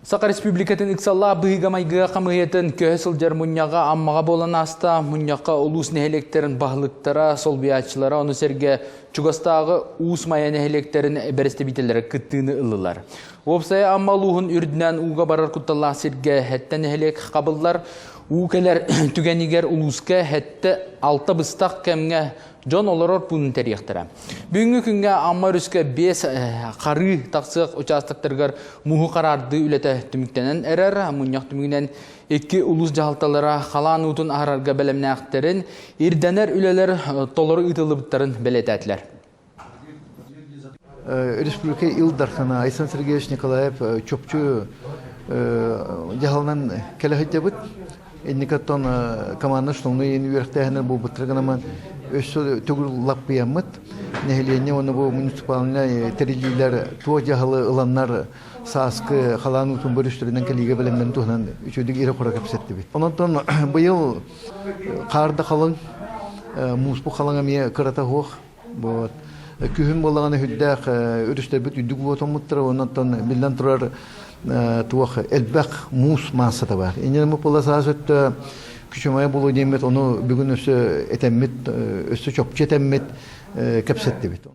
Саха Республикатын ыксаллаах быһыыга-майгыга хамыыһыйатын көһө сылдьар мунньаҕа Аммаҕа буолан ааста. Мунньахха улуус нэһилиэктэрин баһылыктара, солбуйааччылара, ону сэргэ чугастааҕы Уус Майа нэһилиэктэрин бэрэстэбиитэллэрэ кыттыыны ыллылар. Уопсайа Амма улууһун үрдүнэн ууга барар кутталлаах сиргэ сэттэ нэһилиэк хабыллар. Уу кэлэр түгэнигэр улууска сэттэ алта быстах кэмҥэ дьон олорор пуунун тэрийиэхтэрэ. Бүгүҥҥү күҥҥэ Амма өрүскэ биэс харыы тахсыах учаастактарыгар мууһу хараардыы үлэтэ түмүктэнэн эрэр. Мунньах түмүгүнэн икки улуус дьаһалталара халаан уутун аһарарга бэлэмнээхтэрин, ирдэнэр үлэлэр толору ыытыллыбыттарын бэлиэтээтилэр. Республика Ил Дархана Айсен Сергеевич Николаев чопчу дьаһалынан кэлэ сылдьабыт. Инникаттан команда штурмнай үөрэхтээһинэр буолбуттара гынан өссө төгүл лаппыйаммыт. Нэһилиэнньэ уонна бу муниципальнай тэриллиилэр туох дьаһалы ыланнар сааскы халаан уутун бөрүстэринэн кэлиигэ бэлэмнэрин туһунан үчүгэйдик ирэ-хоро кэпсэттибит. Онон быйыл хаар да халыҥ, мууспут халыҥ эмиэ кырата суох. Вот. Күһүн буоллаҕына үрдээх өрүстэрбит үрдүк буотаммыттара, онон биллэн турар туох элбэх муус маассата бар. Иннинэ була саас өттө күчүмэйэ буолуо диэммит, ону бүгүн өссө этэммит, өссө чопчу этэммит кэпсэттибит.